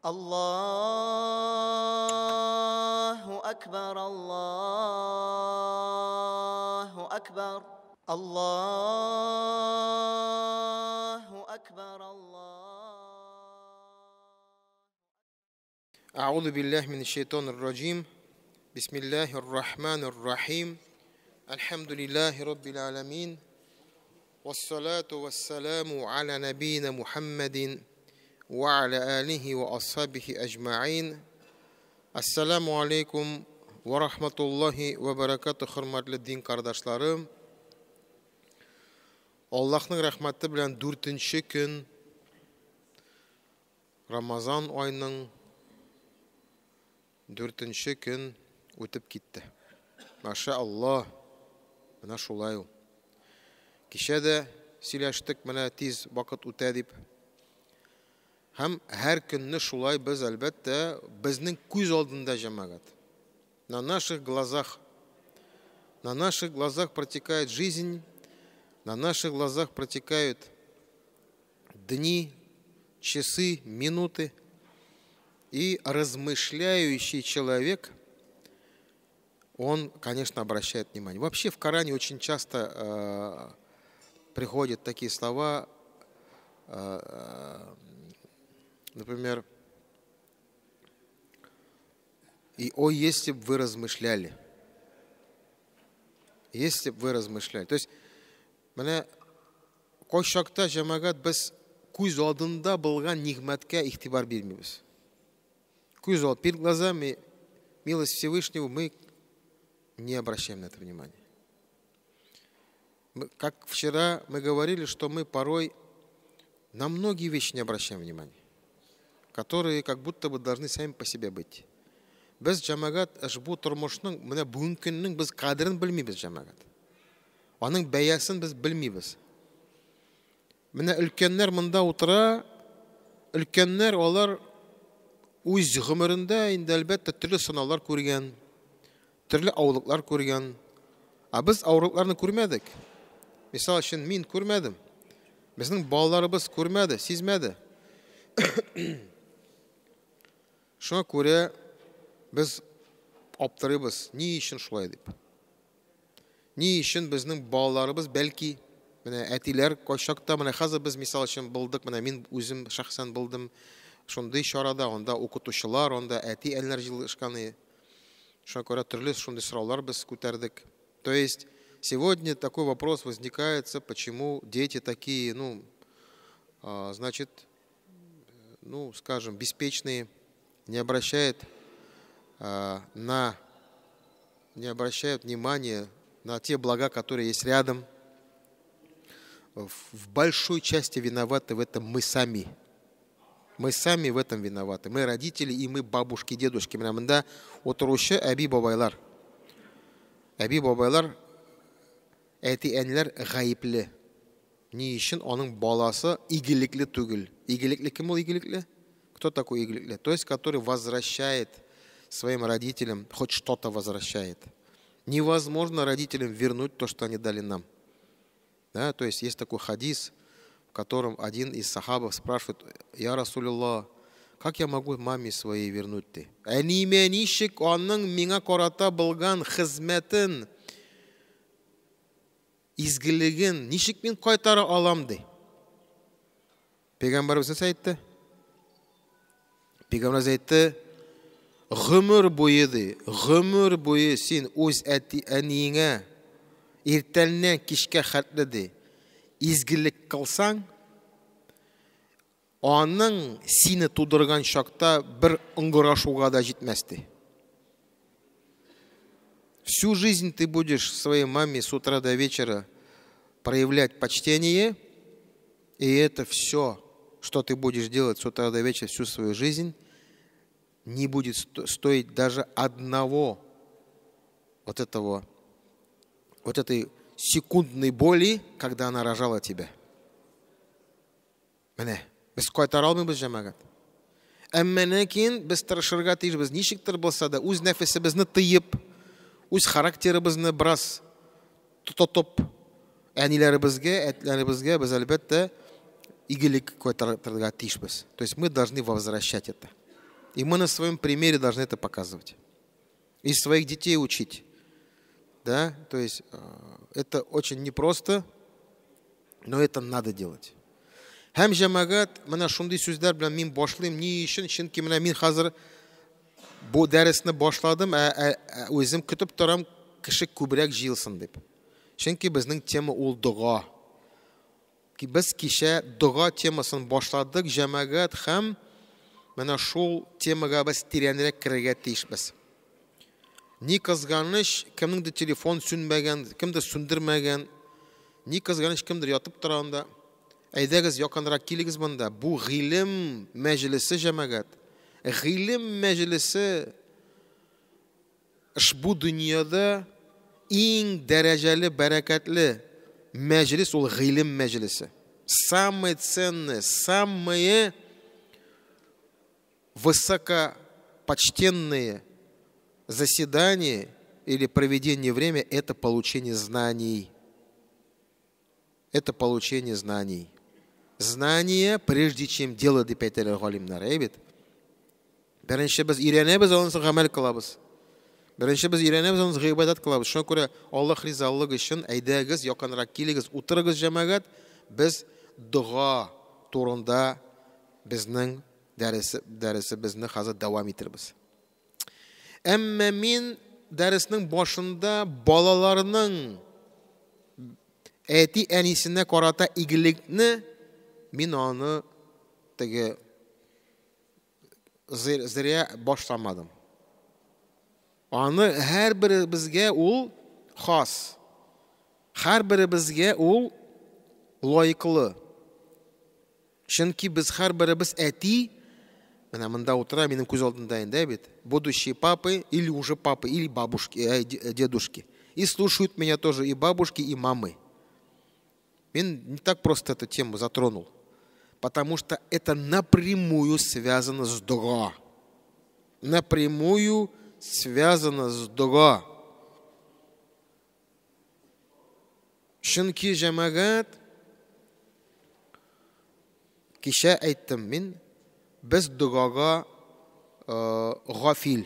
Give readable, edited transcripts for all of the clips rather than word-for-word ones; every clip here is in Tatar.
الله أكبر الله أكبر الله أكبر الله. أعوذ بالله من الشيطان الرجيم. بسم الله الرحمن الرحيم. الحمد لله رب العالمين، والصلاة والسلام على نبينا محمد وعلى آله وأصحابه أجمعين. السلام عليكم ورحمة الله وبركاته. Хөрмәтле дин кардәшләрем, Аллаһның рәхмәте белән 4-нче көн Рамазан аеның 4-нче көн үтеп китте. Маша Аллаһ, менә шулай ул. Кичә дә сөйләштек, менә тиз вакыт үтә дип. Һәм һәр көнне шулай без, әлбәттә, безнең күз алдында җәмәгать. На наших глазах, на наших глазах протекает жизнь, на наших глазах протекают дни, часы, минуты. И размышляющий человек, он, конечно, обращает внимание. Вообще в Коране очень часто приходят такие слова, например, «И о, если б вы размышляли». Если б вы размышляли. То есть, менә кайчакта җәмәгать без күз алдында булган нигъмәткә игътибар бирмибез. Күз алды, перед глазами милость Всевышнего, мы не обращаем на это внимания. Мы, как вчера мы говорили, что мы порой на многие вещи не обращаем внимания, которые как будто бы должны сами по себе быть. Без җәмәгать ошбу тормышның, менә бүгенге көннең без кадерен белмибез җәмәгать. Аның бәясен без белмибез. Менә өлкәннәр монда утыра, өлкәннәр алар үз гомерендә инде әлбәттә төрле сынаулар күргән, төрле авырлыклар күргән. Ә без авырлыкларны күрмәдек. Мисал өчен мин күрмәдем. Безнең балаларыбыз күрмәде, сизмәде. Шуңа күрә без аптырыйбыз, ни өчен шулай дип. Ни өчен безнең балаларыбыз, бәлки, менә әтиләр кайчакта, менә хәзер без мисал өчен булдык, менә мин үзем шәхсән булдым шундый чарада, анда укытучылар, анда әти-әниләр җыелышкан. Шуңа күрә төрле шундый сораулар без күтәрдек. То есть сегодня такой вопрос возникает, почему дети такие, скажем, беспечные, не обращают внимания на те блага, которые есть рядом. В большой части виноваты в этом мы сами. Мы сами в этом виноваты. Мы родители и мы бабушки, дедушки. Менә монда утыручы әби-бабайлар. Әби-бабайлар, әти-әниләр гаепле. Ни өчен аның баласы игелекле түгел? Игелекле кем ул игелекле? Кто такой игелекле? То есть, который возвращает своим родителям, хоть что-то возвращает. Невозможно родителям вернуть то, что они дали нам. Да? То есть, есть такой хадис, в котором один из сахабов спрашивает: «Я Расулуллах, как я могу маме своей вернуть ты? Әниемә ничек аның миңа карата булган хезмәтен, изгелеген ничек мин кайтара алам?» ди. Пәйгамбәребез нәрсә әйтте? Пәйгамбәребез әйтте: гомер буе ди, гомер буе син үз әти-әниеңә иртәннән кичкә хәтле ди, изгелек кылсаң, аның сине тудырган чакта бер ыңгырашуга да җитмәс ди. Всю жизнь ты будешь своей маме с утра до вечера проявлять почтение, и это все, что ты будешь делать с утра до вечера всю свою жизнь, не будет стоить даже одного вот этой секундной боли, когда она рожала тебя. Менә, без кайтара алмыйбыз җәмәгать. Әмма ләкин без тырышырга тиешбез, ничектер булса да, үз нәфесебезне тыеп, үз характерыбызны бераз тотып, әниләребезгә, әтиләребезгә без әлбәттә игелек кайтарырга тиешбез. То есть мы должны возвращать это. И мы на своем примере должны это показывать. И своих детей учить. Да? То есть это очень непросто, но это надо делать. Һәм, җәмәгать, менә шундый сүзләр белән мин башлыйм. Ни өчен? Чөнки менә мин хәзер бу дәресне башладым, ә үзем көтеп торам, кеше күбрәк җыелсын дип. Чөнки безнең тема ул дога. Без кичә дога темасын башладык, җәмәгать, һәм менә шул темага без тирәнрәк керергә тиешбез. Ни кызганыч, кемнеңдер телефон сүнмәгән, кемдер сүндермәгән, ни кызганыч, кемдер ятып тора анда. Әйдәгез, якынрак килегез монда. Бу гыйлем мәҗлесе, җәмәгать. Гыйлем мәҗлесе ошбу дөньяда иң дәрәҗәле, бәрәкәтле мәҗлес ул гыйлем мәҗлесе. Самое ценное, самое высокопочтенное заседание или проведение времени – это получение знаний. Это получение знаний. Знание, прежде чем дело, дип әйтәләр галимнәр, әйе бит? Беренче без өйрәнәбез, аннан соң гамәл кылабыз. Беренче без өйрәнәбез, аннан соң гыйбадәт кылабыз. Шуңа күрә Аллаһ ризалыгы өчен әйдәгез, якынрак килегез, утырыгыз, җәмәгать, без дога турында безнең дәресебезне хәзер дәвам итербез. Әмма мин дәреснең башында балаларның әти әнисенә карата игелекне мин аны теге зря башламадым. Аны һәрберебезгә ул хас. Һәрберебезгә ул лаеклы. Чөнки без һәрберебез әти, менә монда утыра минем күз алдында инде бит, будущие папы или уже папы, или бабушки, дедушки. И слушают меня тоже и бабушки, и мамы. Мин не так просто эту тему затронул, потому что это напрямую связано с дога. Напрямую связано с дога. Чөнки, җәмәгать, кичә әйттем мин, без догага гафил.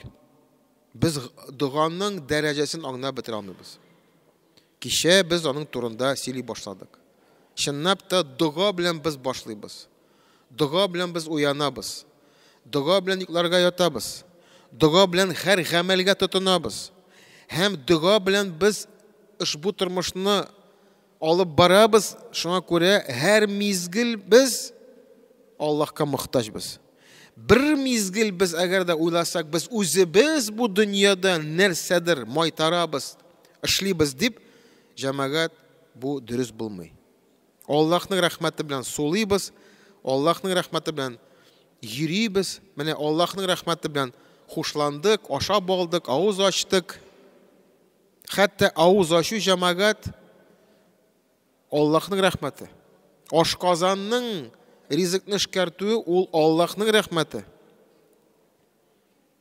Без доганың дәрәҗәсен аңлап бетерә алмыйбыз. Кичә без аның турында сөйли башладык. Чынлап та дога белән без башлыйбыз. Дога белән без уянабыз. Дога белән йокларга ятабыз. Дога белән һәр гамәлгә тотынабыз. Һәм дога белән без ошбу тормышны алып барабыз. Шуңа күрә һәр мизгел без Аллаһка мохтаҗбыз. Бер мизгел без әгәр дә уйласак, без үзебез бу дөньяда нәрсәдер майтарабыз, эшлибез дип, җәмәгать, бу дөрес булмый. Аллаһның рәхмәте белән сулыйбыз, Аллаһның рәхмәте белән йөрибез, менә Аллаһның рәхмәте белән хушландык, ашап алдык, авыз ачтык. Хәтта авыз ачу, җәмәгать, Аллаһның рәхмәте. Ашказанның ризыкны эшкәртүе ул Аллаһның рәхмәте.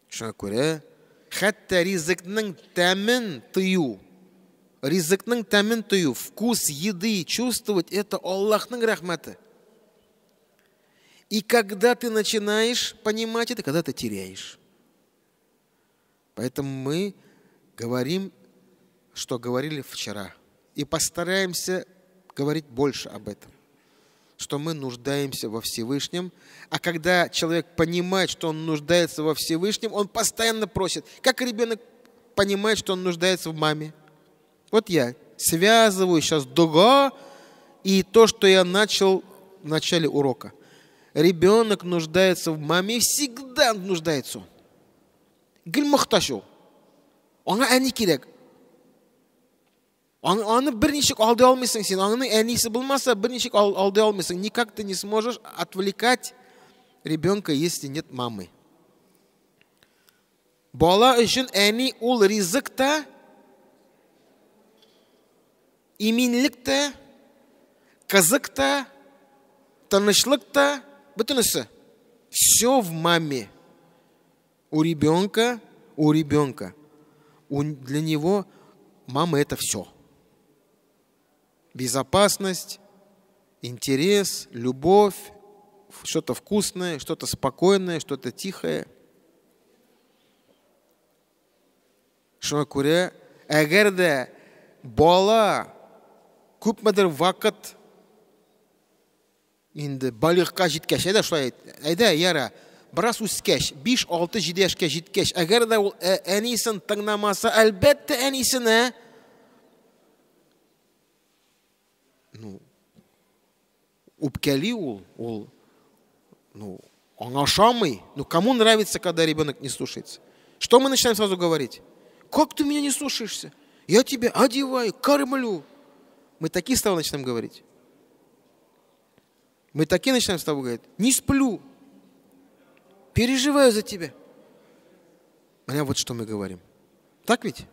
Шуңа күрә хәтта ризыкның тәмен тою, ризыкның тәмен тою, вкус еды чувствовать, это Аллаһның рәхмәте. И когда ты начинаешь понимать это, когда ты теряешь. Поэтому мы говорим, что говорили вчера. И постараемся говорить больше об этом. Что мы нуждаемся во Всевышнем. А когда человек понимает, что он нуждается во Всевышнем, он постоянно просит. Как ребенок понимает, что он нуждается в маме. Вот я связываю сейчас дога и то, что я начал в начале урока. Ребенок нуждается в маме, всегда нуждается он. Гел мохтаҗ ул. Аңа әни кирәк. Аны берничек алдый алмыйсың син. Аның әнисе булмаса, берничек алдый алмыйсың. Никак ты не сможешь отвлекать ребенка, если нет мамы. Бала өчен әни ул ризык та, иминлек тә, кызык та, тынычлык та, бөтенесе. Все в маме. У ребенка, у ребенка, для него мама это все. Безопасность, интерес, любовь, что-то вкусное, что-то спокойное, что-то тихое. Шуңа күрә, әгәр дә бала күпмедер вакыт инде балигъка җиткәч, әйдә шулай әйт, әйдә, яра, бераз үскәч, 5, 6, 7 яшькә җиткәч, әгәр дә ул әнисен тыңламаса, әлбәттә, әнисенә, ну, үпкәли ул, ул, ну, аңа ошамый. Ну, кому нравится, когда ребенок не слушается? Что мы начинаем сразу говорить? Как ты меня не слушаешься? Я тебя одеваю, кормлю. Мы такие слова начинаем говорить. Мы такие начинаем с тобой говорить. Не сплю. Переживаю за тебя. Менә вот что мы говорим. Так ведь?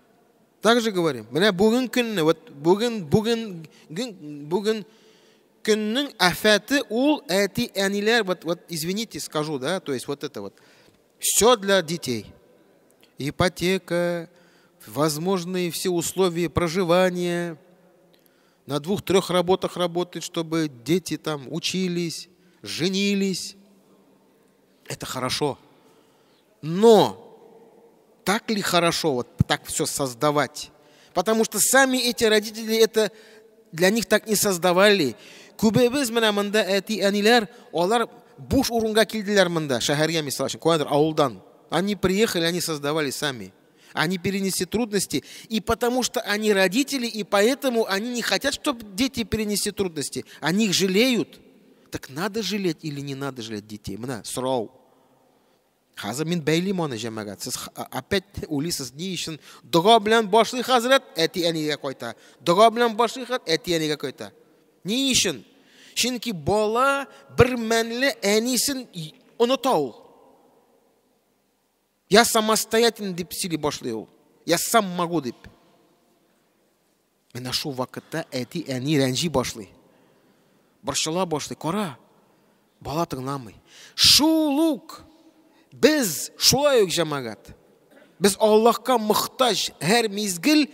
Так же говорим. Менә бүген көнне, вот бүген, бүген, бүген көннең афәте ул әти әниләр, вот, вот, извините, скажу, да, то есть вот это вот. Все для детей. Ипотека, возможные все условия проживания, на двух-трех работах работать, чтобы дети там учились, женились. Это хорошо. Но так ли хорошо вот так все создавать? Потому что сами эти родители это для них так не создавали. Күбебез менә монда әти әниләр, алар буш урынга килделәр монда, шәһәргә мисал өчен, каядыр авылдан. Они приехали, они создавали сами. Они перенесли трудности, и потому что они родители, и поэтому они не хотят, чтобы дети перенесли трудности. Они их жалеют. Так надо жалеть или не надо жалеть детей? Менә сорау. Хәзер мин бәйлим аны, җәмәгать. Сез опять уйлыйсыз, ни өчен дога белән башлый хәзрәт, әти әнигә кайта. Дога белән башлый хәзрәт, әти әнигә кайта. Ни өчен? Чөнки бала бер мәнле әнисен оныта ул. Я самостоятельный дип сөйли башлый ул. Я сам могу дип. Менә шул вакытта әти әни рәнҗи башлый. Борчыла башлый. Кара, бала тыңламый. Шул ук без шулай ук, җәмәгать. Без Аллаһка мохтаҗ һәр мизгел,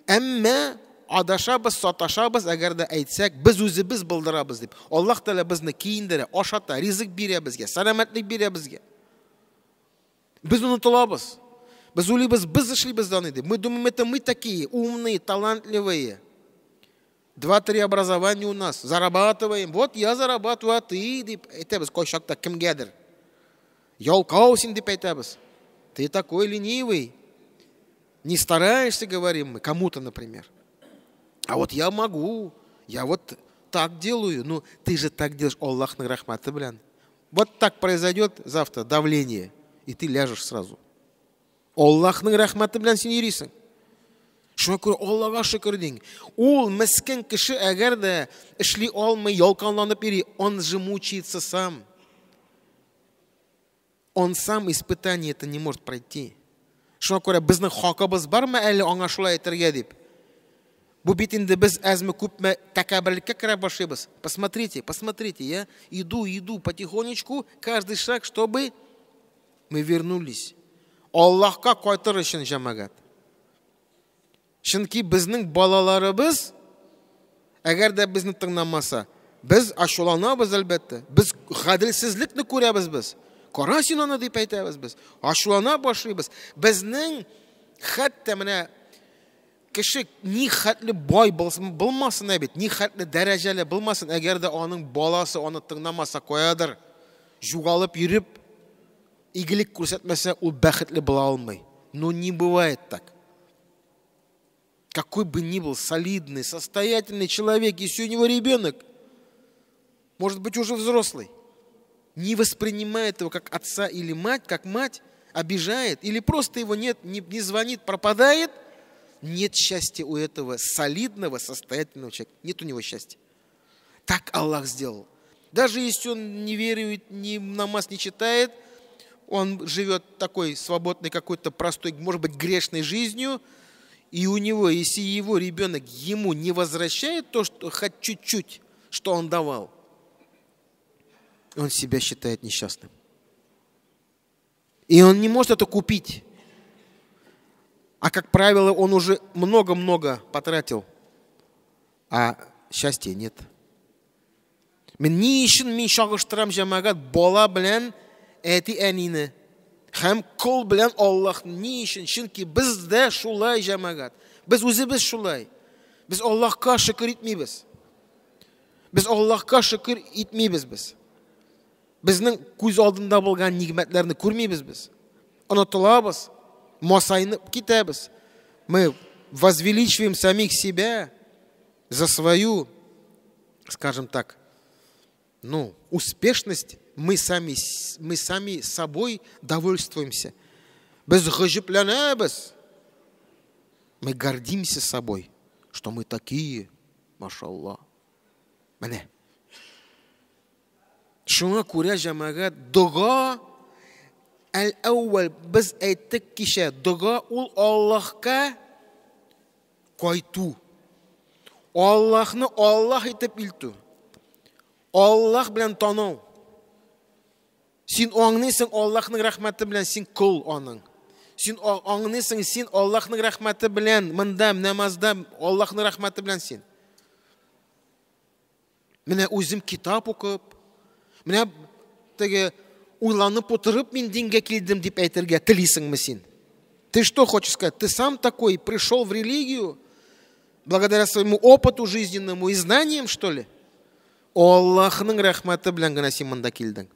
әмма адашабыз, саташабыз, әгәр дә әйтсәк, без үзебез булдырабыз дип. Аллаһ Тәгалә безне киендерә, ашата, ризык бирә безгә, сәламәтлек бирә безгә. Без онытылабыз. Без уйлыйбыз, без эшлибез аны дип. Мы думаем, это мы такие умные, талантливые. Два-три образования у нас, зарабатываем. Вот я зарабатываю, а ты дип әйтәбез кайчакта кемгәдер. Ялкау син дип әйтәбез. Ты такой ленивый. Не стараешься, говорим мы, кому-то, например. А вот я могу, я вот так делаю. Ну, ты же так делаешь, Аллаһның рәхмәте белән. Вот так произойдет завтра давление, и ты ляжешь сразу. Аллаһның рәхмәте белән син йөрисең. Шуңа күрә Аллаһка шөкер диң. Ул мескен кеше әгәр дә эшли алмый, ялкауланып йөри, он же мучается сам. Он сам испытание это не может пройти. Шуңа күрә безнең хакыбыз бармы әле аңа шулай әйтергә дип? Бу бит инде без әзме күпме тәкәбберлеккә керә башлыйбыз. Посмотрите, посмотрите, я иду, иду потихонечку, каждый шаг, чтобы мы вернулись. Аллаһка кайтыр өчен, җәмәгать. Чөнки безнең балаларыбыз, әгәр дә безне тыңламаса, без ачуланабыз әлбәттә. Без гаделсезлекне күрәбез без. Кара син аны дип әйтәбез без. Ачулана башлыйбыз. Безнең хәтта менә кеше ни хәтле бай булсын, булмасын бит, ни хәтле дәрәҗәле булмасын, әгәр дә аның баласы аны тыңламаса, каядыр югалып йөреп, игелек күрсәтмәсә, ул бәхетле була алмый. Но не бывает так. Какой бы ни был солидный, состоятельный человек, если у него ребенок, может быть, уже взрослый, не воспринимает его как отца или мать, как мать, обижает, или просто его нет, не звонит, пропадает, нет счастья у этого солидного, состоятельного человека. Нет у него счастья. Так Аллах сделал. Даже если он не верует, ни намаз не читает, он живет такой свободной, какой-то простой, может быть, грешной жизнью, и у него, если его ребенок ему не возвращает то, что хоть чуть-чуть, что он давал, он себя считает несчастным. И он не может это купить. А, как правило, он уже много-много потратил, а счастья нет. Мин ни өчен мин чагыштырам, җәмәгать, бала белән әти әнине. Һәм кол белән Аллаһ ни өчен? Чөнки без дә шулай, җәмәгать. Без үзебез шулай. Без Аллаһка шөкер итмибез. Без Аллаһка шөкер итмибез без. Безнең күз алдында булган нигъмәтләрне күрмибез без. Онытылабыз, масайынып китәбез. Мы возвеличиваем самих себя за свою, скажем так, ну, успешность. Мы сами собой довольствуемся. Без гаҗәпләнәбез. Мы гордимся собой, что мы такие, машалла. Менә. Шуңа күрә, җәмәгать, дога әл-әүвәл без әйттек кичә, дога ул Аллаһка кайту. Аллаһны Аллаһ итеп илтү. Аллаһ белән тану. Син аңлыйсың, Аллаһның рәхмәте белән син кол аның. Син аңлыйсың, син Аллаһның рәхмәте белән монда намазда, Аллаһның рәхмәте белән син. Менә үзем китап укып, менә теге уйланып утырып мин дингә килдем дип әйтергә телисеңме син? Ты что хочешь сказать? Ты сам такой пришел в религию благодаря своему опыту жизненному и знаниям, что ли? Аллаһның рәхмәте белән генә син монда килдең.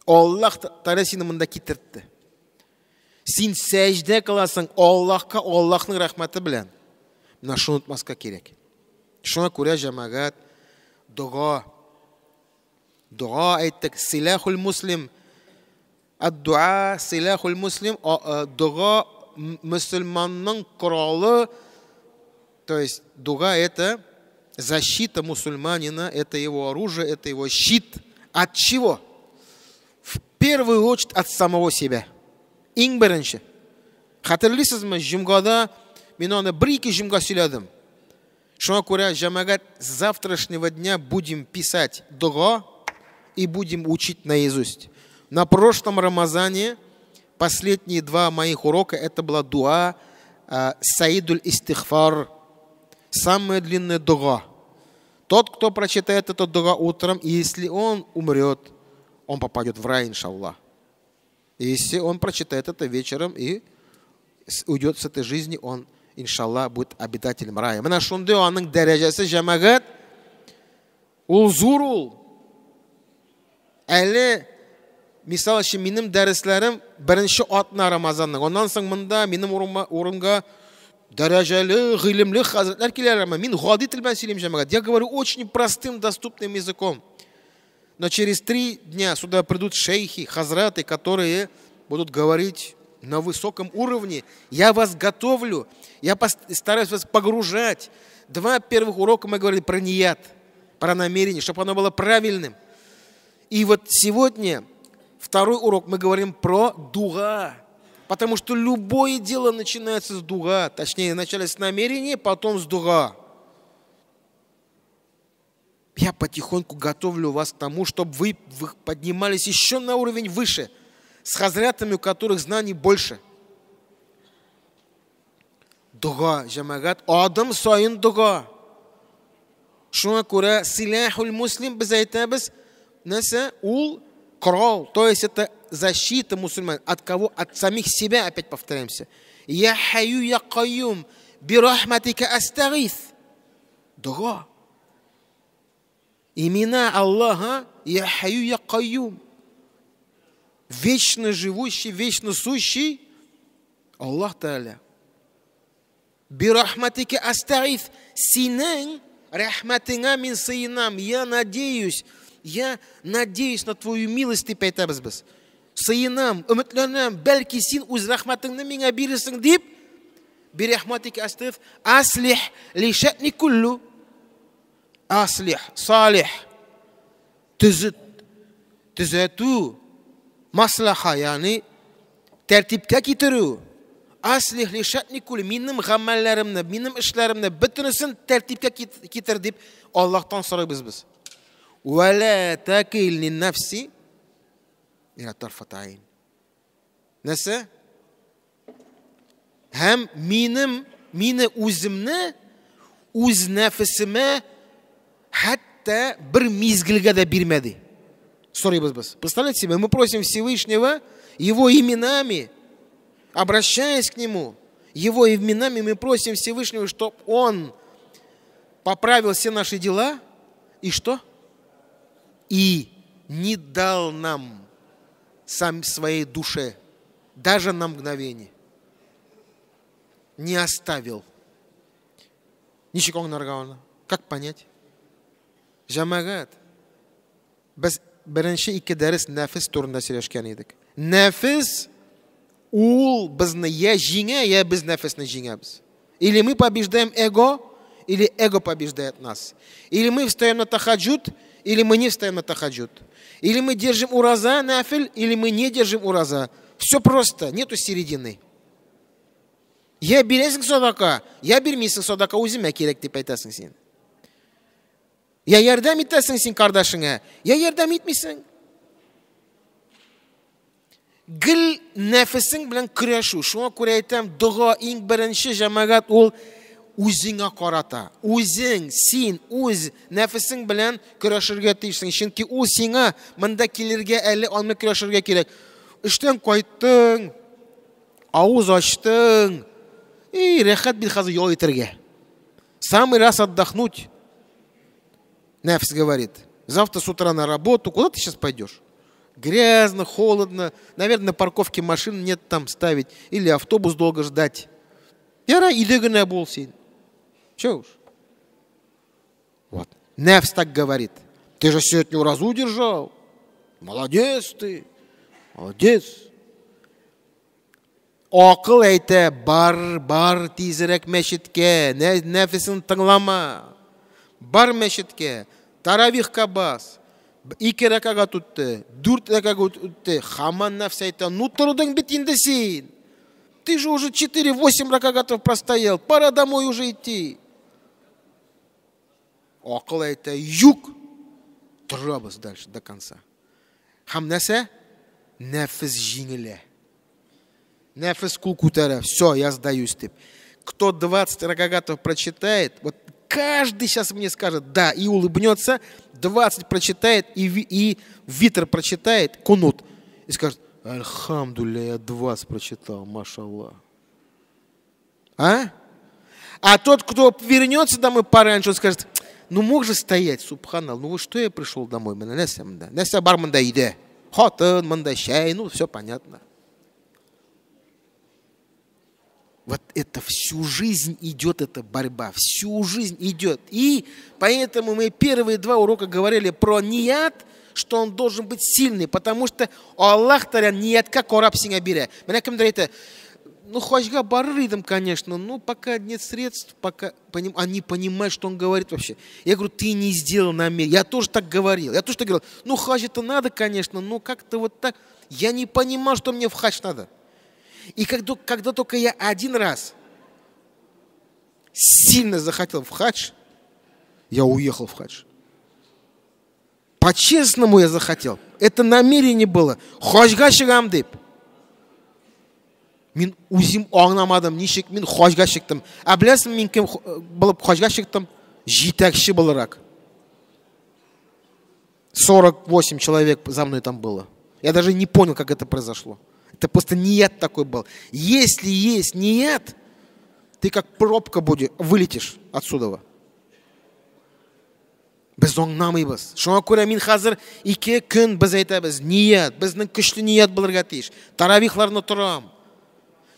Аллаһ Тәгалә сине монда китертте. Син сәҗдә кыласың Аллаһка Аллаһның рәхмәте белән. Менә шуны онытмаска кирәк. Шуңа күрә, җәмәгать, дога. Дога әйттек, силахул муслим. Ад-дуа силахул муслим, дога мөселманның коралы, то есть дога — это защита мусульманина, это его оружие, это его щит. От чего? В первую очередь от самого себя. Иң беренче. Хәтерлисезме, җомгада мин аны бер-ике җомга сөйләдем. Шуңа күрә, җәмәгать, с завтрашнего дня будем писать дога и будем учить наизусть. На прошлом Рамазане последние два моих урока — это была дуа Саидуль Истихфар, самая длинная дуа. Тот, кто прочитает эту дуа утром, и если он умрет, он попадет в рай, иншаллах. И если он прочитает это вечером и уйдет с этой жизни, он, иншаллах, будет обитателем рая. Менә шундый аның дәрәҗәсе, җәмәгать, ул зур ул. Әле, мисал өчен, минем дәресләрем беренче атна Рамазанның. Аннан соң монда минем урынга дәрәҗәле, гыйлемле хәзрәтләр киләләр. Мин гади тел белән сөйлим, җәмәгать. Я говорю очень простым, доступным языком. Но через 3 дня сюда придут шейхи, хазраты, которые будут говорить на высоком уровне. Я вас готовлю, я стараюсь вас погружать. Два первых урока мы говорили про ният, про намерение, чтобы оно было правильным. И вот сегодня второй урок мы говорим про дуа. Потому что любое дело начинается с дуа. Точнее, вначале с намерения, потом с дуа. Я потихоньку готовлю вас к тому, чтобы вы поднимались еще на уровень выше, с хазрятами, у которых знаний больше. Дога, җәмәгать, адым саен дога. Шуңа күрә силахул муслим без әйтәбез, нәрсә? Ул корал, то есть это защита мусульман. От кого? От самих себя, опять повторяемся. Я хаю я каюм, бирахматика астагис. Дога. Имена Аллаха: Я хаю я каюм. Вечно живущий, вечно сущий Аллаһ Тәгалә. Бирахматика астагис. Синең рәхмәтеңә мин сыенам. Я надеюсь на твою милость, дип әйтәбез без. Сыенам, өметләнәм, бәлки син үз рәхмәтеңне миңа бирерсең дип. Бирахматика астагис. Аслих ли шәъни куллу. Аслих, салих. Төзет, төзәтү, маслаха, ягъни тәртипкә китерү. Аслих ли шәъни куллу. Минем гамәлләремне, минем эшләремне бөтенесен тәртипкә китер дип Аллаһтан сорыйбыз без. Вәлә тәкилни нәфси иля тарфат айн. Нәрсә? Һәм минем мине үземне үз нәфесемә хәтта бер мизгелгә дә бирмәде. Сорыйбыз без. Представляете себе, мы просим Всевышнего Его именами, обращаясь к Нему, Его именами мы просим Всевышнего, чтобы Он поправил все наши дела. И что? И не дал нам сам своей душе, даже на мгновение. Не оставил. Как понять? Җәмәгать. Без беренче ике дәрес нәфес турында сөйләшкән идек. Нәфес ул безне я җиңә, я без нәфесне җиңәбез. Или мы побеждаем эго, или эго побеждает нас. Или мы встаем на тахаджуд, или мы не встаем на тахаджуд. Или мы держим ураза нафиль, или мы не держим ураза. Все просто, нету середины. Я бирәсең садака, я бирмисең садака, үземә кирәк дип әйтәсең син. Я ярдәм итәсең син кардашыңа, я ярдәм итмисең. Гел нәфесең белән көрәшү. Шуңа күрә әйтәм, дога иң беренче, җәмәгать, ул үзеңә карата. Үзең, син үз нәфесең белән көрәшергә тиешсең. Чөнки ул сиңа монда килергә әле аны көрәшергә кирәк. Эштән кайттың, авыз ачтың. И рәхәт бит хәзер ял итәргә. Самый раз отдохнуть. Нәфс говорит, завтра с утра на работу, куда ты сейчас пойдешь? Грязно, холодно, наверное, на парковке машин нет там ставить, или автобус долго ждать. Яра, өйдә генә бул син. Че уж? Вот. Нәфс так говорит. Ты же сегодня уразу держал. Молодец ты. Молодец. Акыл әйтә, бар, бар тизрәк мәчеткә, нәфесен тыңлама. Бар мәчеткә, таравихка бас. 2 рәкәгать үтте, 4 рәкәгать үтте. Һаман нәфс әйтә, ну тордың бит инде син. Ты же уже 4-8 рәкәгатов простоял, пора домой уже идти. Акыл әйтә, юк. Торабыз дальше до конца. Һәм нәрсә? Нәфес җиңелә. Нәфес кул күтәрә. Все, я сдаюсь дип. Кто 20 ракагатов прочитает, вот каждый сейчас мне скажет да и улыбнется, 20 прочитает и витр прочитает, кунут, и скажет, альхамдулилля, я 20 прочитал, машаллах. А? А тот, кто вернется домой пораньше, он скажет, ну мог же стоять, субханаллах, ну что я пришел домой, нәрсә бар монда өйдә, хатын, монда чәй, ну все понятно. Вот это всю жизнь идет эта борьба, всю жизнь идет. И поэтому мы первые 2 урока говорили про ният, что он должен быть сильный, потому что Аллаһ Тәгалә ниятка карап сиңа бирә. Менә кемдер әйтә, ну хаҗга барыр идем, конечно, но пока нет средств, пока они понимают, что он говорит вообще. Я говорю, ты не сделал намерение. Я тоже так говорил. Я тоже так говорил, ну хадж это надо, конечно, но как-то вот так. Я не понимал, что мне в хадж надо. И когда только я один раз сильно захотел в хадж, я уехал в хадж. По-честному я захотел. Это намерение было. Хаҗга чыгам дип. Мин үзем аңламадым, ничек мин хаҗга чыктым. Ә беләсең, мин кем булып хаҗга чыктым? Җитәкче буларак. 48 человек за мной там было. Я даже не понял, как это произошло. Это просто ният такой был. Если есть ният, ты как пробка будешь, вылетишь отсюда. Без аңламыйбыз. Шуңа күрә мин хәзер 2 көн без әйтәбез, ният, безнең көчле ният булырга тиеш. Таравихларны торам.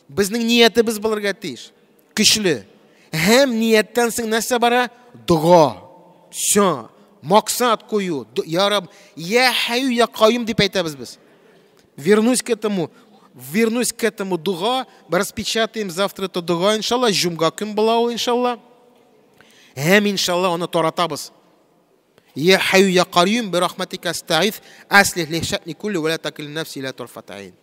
Безнең ниятебез булырга тиеш. Көчле. Һәм нияттән соң нәрсә бара? Дога. Всё. Максат кую. Я Раб, я Хаю, я Каюм дип әйтәбез без. Вернусь к этому. Вернусь к этому дога, распечатаем завтра это дога, иншалла, җомга көн була ул, иншалла. Һәм иншалла аны таратабыз. Я Хаю, я Каюм, би рахматика астагиф, аслих ли шa'ни кулли ва ла такил нафси ила тарфат айн.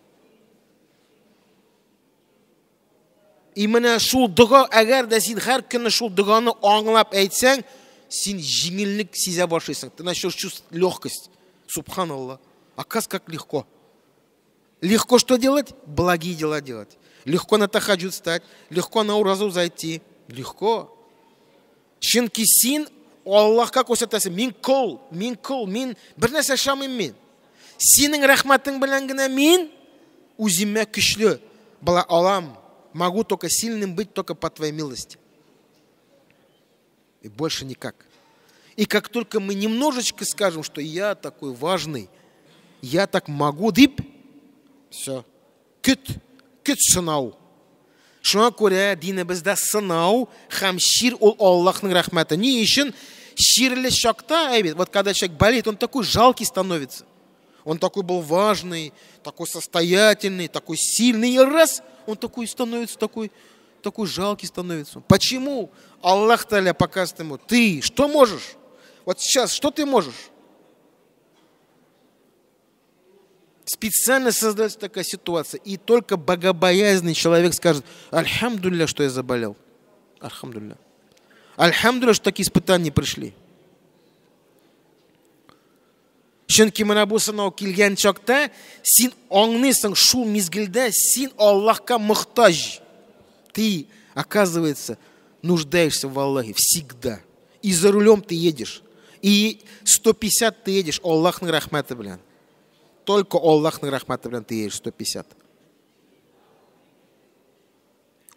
И менә шул дога, әгәр дә син һәр көнне шул доганы аңлап әйтсәң, син җиңеллек сизә башлыйсың. Ты начнешь чувствовать легкость. Субханаллах. Оказывается, как легко. Легко что делать? Благие дела делать. Легко на тахаджуд встать, легко на уразу зайти. Легко. Чөнки син Аллаһка күрсәтәсең, мин кол, мин кол, мин бер нәрсә эшләмим мин. Синең рәхмәтең белән генә мин Үземә көчле була алам. Могу только сильным быть, только по твоей милости. И больше никак. И как только мы немножечко скажем, что я такой важный, я так могу, дип, все. Көт, көт сынау. Шуңа күрә динебездә сынау һәм чир ул Аллаһның рәхмәте. Ни өчен? Чирле чакта, әйбәт, вот когда человек болеет, он такой жалкий становится. Он такой был важный, такой состоятельный, такой сильный. И раз, он такой становится, такой жалкий становится. Почему? Аллах Тааля показывает ему, ты что можешь? Вот сейчас, что ты можешь? Специально создается такая ситуация. И только богобоязненный человек скажет, альхамдулилля, что я заболел. Альхамдулилля. Альхамдулилля, что такие испытания пришли. Чөнки менә бу сынау килгән чакта син аңлыйсың, шул мизгелдә син Аллаһка мохтаҗ. Ты, оказывается, нуждаешься в Аллахе всегда. И за рулем ты едешь. И 150 ты едешь Аллаһның рәхмәте белән. Только Аллаһның рәхмәте белән ты едешь 150.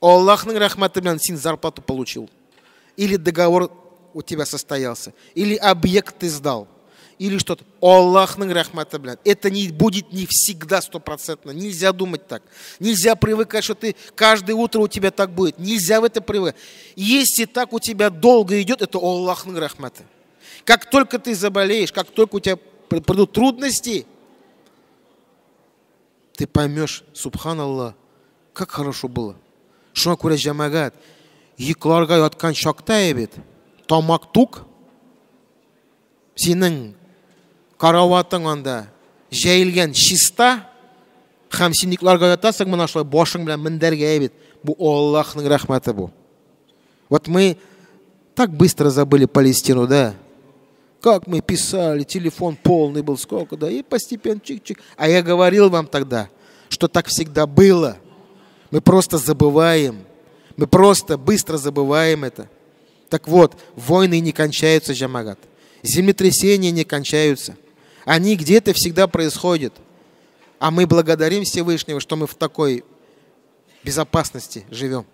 Аллаһның рәхмәте белән син зарплату получил. Или договор у тебя состоялся. Или объект ты сдал. Или что-то. Аллахның рәхмәте белән. Это не будет не всегда стопроцентно. Нельзя думать так. Нельзя привыкать, что ты каждое утро у тебя так будет. Нельзя в это привыкать. Если так у тебя долго идет, это Аллахның рәхмәте. Как только ты заболеешь, как только у тебя придут трудности, ты поймешь, субханаллах, как хорошо было. Шуңа күрә, җәмәгать, йокларга яткан чакта бит, тамак тук, синең караватың анда җәелгән чиста, һәм син йокларга ятасың менә шулай башың белән мендәргә бит. Бу Аллаһның рәхмәте бу. Вот мы так быстро забыли Палестину, да? Как мы писали, телефон полный был, сколько, да, и постепенно чик-чик. А я говорил вам тогда, что так всегда было. Мы просто забываем. Мы просто быстро забываем это. Так вот, войны не кончаются, җәмәгать. Землетрясения не кончаются. Они где-то всегда происходят. А мы благодарим Всевышнего, что мы в такой безопасности живем.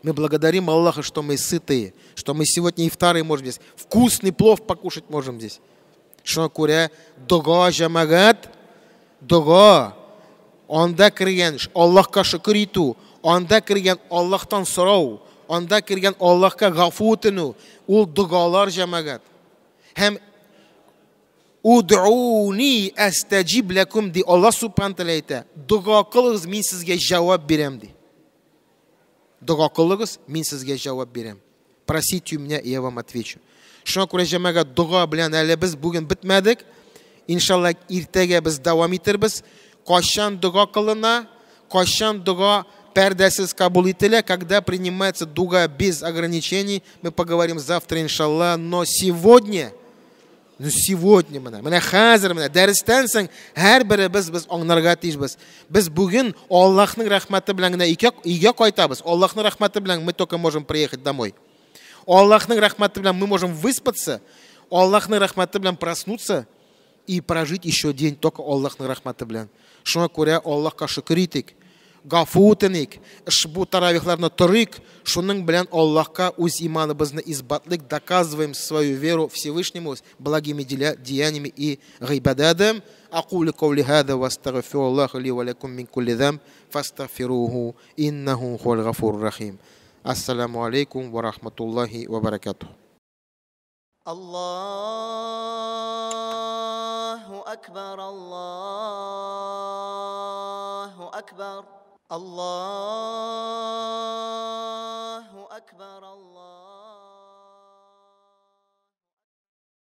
Мы благодарим Аллаха, что мы сытые, что мы сегодня ифтары можем здесь, вкусный плов покушать можем здесь. Шуңа күрә дога, җәмәгать, дога, анда кергән Аллаһка шөкер итү, анда кергән Аллаһтан сорау, анда кергән Аллаһка гафу үтенү, ул догалар, җәмәгать. Һәм удуни астаҗиб ләкум ди Аллаһ субхана тәгалә әйтә. Дога кылыгыз, мин сезгә җавап бирәм ди. Дога кылыгыз, мин сезгә җавап бирәм. Просите у меня, и я вам отвечу. Шуңа күрә, җәмәгать, дога белән әле без бүген бетмәдек. Иншалла, иртәгә без дәвам итербез. Кайчан дога кылына, кайчан дога пәрдәсез кабул ителә, когда принимается дога без ограничений, мы поговорим завтра, иншалла. Но сегодня, ну сегодня менә, менә хәзер менә дәрестән соң һәрберебез без аңларга тиешбез. Без бүген Аллаһның рәхмәте белән генә өйгә кайтабыз. Аллаһның рәхмәте белән мы только можем приехать домой. Аллаһның рәхмәте белән мы можем выспаться. Аллаһның рәхмәте белән проснуться и прожить еще день только Аллаһның рәхмәте белән. Шуңа күрә Аллаһка шөкер итик, гафу үтеник, ошбу таравихларны торыйк, шуның белән Аллаһка үз иманыбызны исбатлыйк, доказываем свою веру Всевышнему благими деяниями и гыйбадатом. Акулю каули хада ва астагфируллаха ли ва лакум мин кулли замб фастагфируһу иннаху хувал гафурур рахим. Ассаламу алейкум ва рахматуллахи ва баракатух. Аллаху акбар, Аллаху акбар, Аллаху